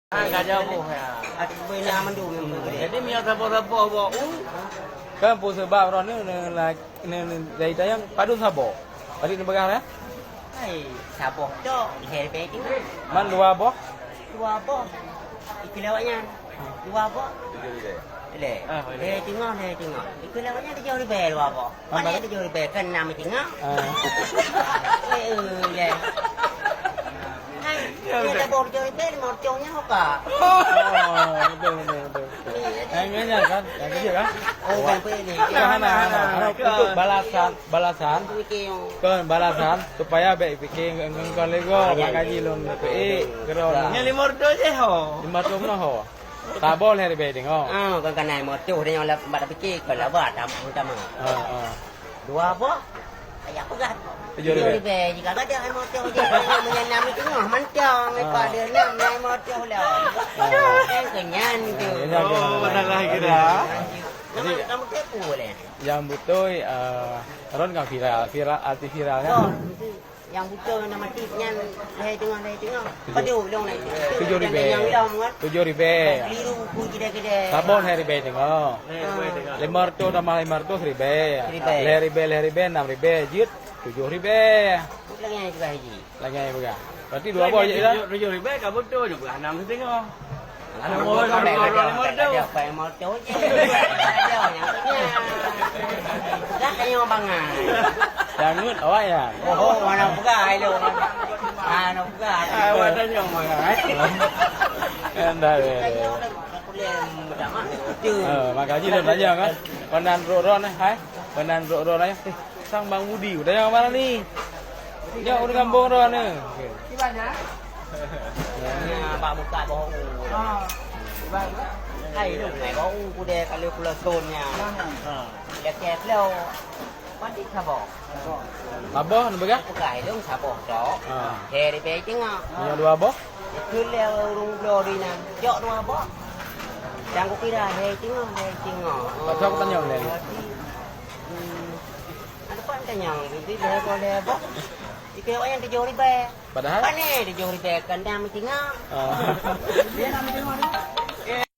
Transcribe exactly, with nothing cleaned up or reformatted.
Ah, ka jaweueb ya. Aku bina mandum yang betul. Jadi, meunyoe saboh-saboh bak u, kan peue sabab droeneuh ne, ne, ne, dari tayang padum saboh. Tadi neupeugah ya? Hai, saboh tok, lhèe ribèe teungoh. Man dua boh? Dua boh. Ikeu lewat nyan. Dua boh. Lhèe. Ah, lhèe. Lhèe teungoh, lhèe teungoh. Ikeu lewat nyan tujoh ribèe dua boh. Mana ada jauh ribèe kan enam tinggal. Ah. Eh, eh, ya. Hai, dia tak bawa jauh ribèe, lima ratus nya apa? Oh, betul, betul, betul. Yang ini kan, yang kecil kan? Oh, bukan apa ini. Hana, hana, hana. Untuk balasan, balasan. Kan balasan supaya baik fikir engkau lego, makajih lom pe, kero. Yang lima ratus je ho. Lima ratus ho. Saboh lhèe ribèe teungoh. Ah, kan kanai moto dia yang lap tempat fikir, kan laba tam utama. Ah, ah. Dua boh? Ayah peugah. Tujoh ribèe. Tujoh ribèe. Jika ada ai moto je, meunyan enam teungoh, mantong, ah, pada enam, enam moto lah. Ah. Kan kenyan tu. Ah, kenyan, kenyan. Oh, dah lah kira. Nama kamu kepo leh? Yang beutôi, eh, ron kan viral, viral, arti viral kan? Oh, betul. Nyang beutôi nama tip nyan lhèe teungoh, lhèe teungoh. Tujoh. Padum lôn na itu. Tujoh ribèe. Nyang lom kan? Tujoh ribèe. Keliru ku kidai-kidai. Saboh lhèe ribèe teungoh. Ah. Lima ratus tambah lima ratus ribèe. Ribèe. Lhèe ribèe, lhèe ribèe, enam ribèe. Jeuet tujoh ribèe. Lagèe nyan juga haji. Lagèe nyan juga. Berarti dua boh je lah. Tujoh, tujoh ribèe ka beutôi, nyoe pula enam teungoh. Ada boh, ada boh, ada boh. Ada apa yang mau tahu je. Ada yang punya. Dah tanya bangai. Dangut awak ya? Oh, mana peugah ai lôn. Mana peugah. Ah, awak tanya bangai. Anda ya. Tanya orang kulit muda mah. Tu. Eh, makajih lôn tanya kan. Penan ro-ro eh, hai. Penan ro-ro eh. Eh, sang Bang Budi, udah yang mana ni? Nyoe ureueng gampông droeneuh. Nya, bak buka boh u. Ah. Hai, lu ngai boh u kude kalau pulo son nya. Ha. Dia ke flow. Padi saboh. Saboh, neupeugah? Bukan, lu saboh tok. Ha. Lhèe ribèe teungoh. Nyoe dua boh? Itu lé ureueng bloe di nan. Jok dua boh. Dan ku kira lhèe teungoh, lhèe teungoh. Pasal aku tanya lé. Berarti, hmm, ada pan tanya, jadi lhèe boh, lhèe boh. Itu awak yang tujoh ribèe. Padahal? Pane tujoh ribèe kandang meutingah. Ah.